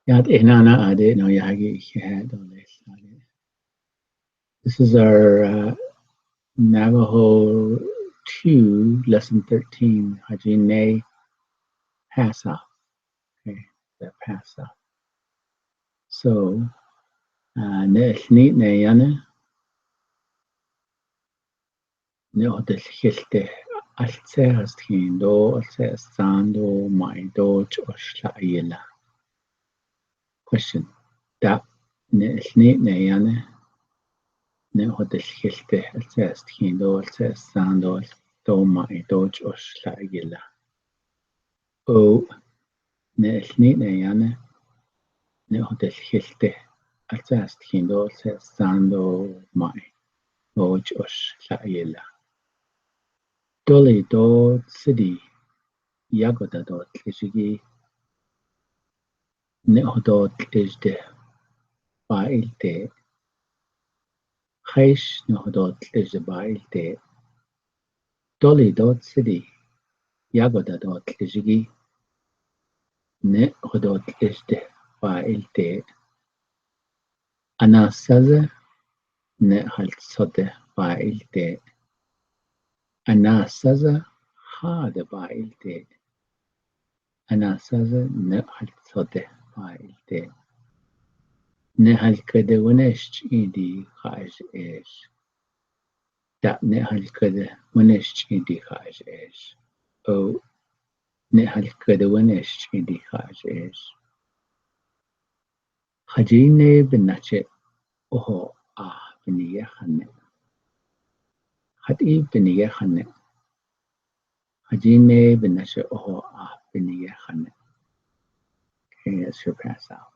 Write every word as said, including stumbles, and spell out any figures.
Yat eh nana ade no yagi he do le ade. This is our uh, Navajo two, lesson thirteen, Hajine Pasa. Okay, the Pasa. So, uh, ne hni ne yane, ne hodel hilte, alse as thin do, alse as san do, mai do, chosh la yela. Question. Dap ne hni ne yane, ne hodel hilte, alse as thin do, alse as san do, do mai do, chosh la yela. O, ne hni ne yane, ne hodel hilte, alse as thin do, alse as san do, mai do, chosh la yela. Doli do sidi, yagoda do tlishigi, ne hodot tlisde ba ilte. Haish ne hodot tlisde ba ilte. Doli do sidi, yagoda do tlishigi, ne hodot tlisde ba ilte. Anasaza ne halsode ba ilte. Anasaza hade ba ilte. Anasaza ne halsode ba ilte. Ne halkede wanesh idi khash esh. Da ne halkede wanesh idi khash esh. O, ne halkede wanesh idi khash esh. Hajine benache oho ah beniye khane. Hati beniye khane. Hajine benache oho ah beniye khane. Okay, let's repass out.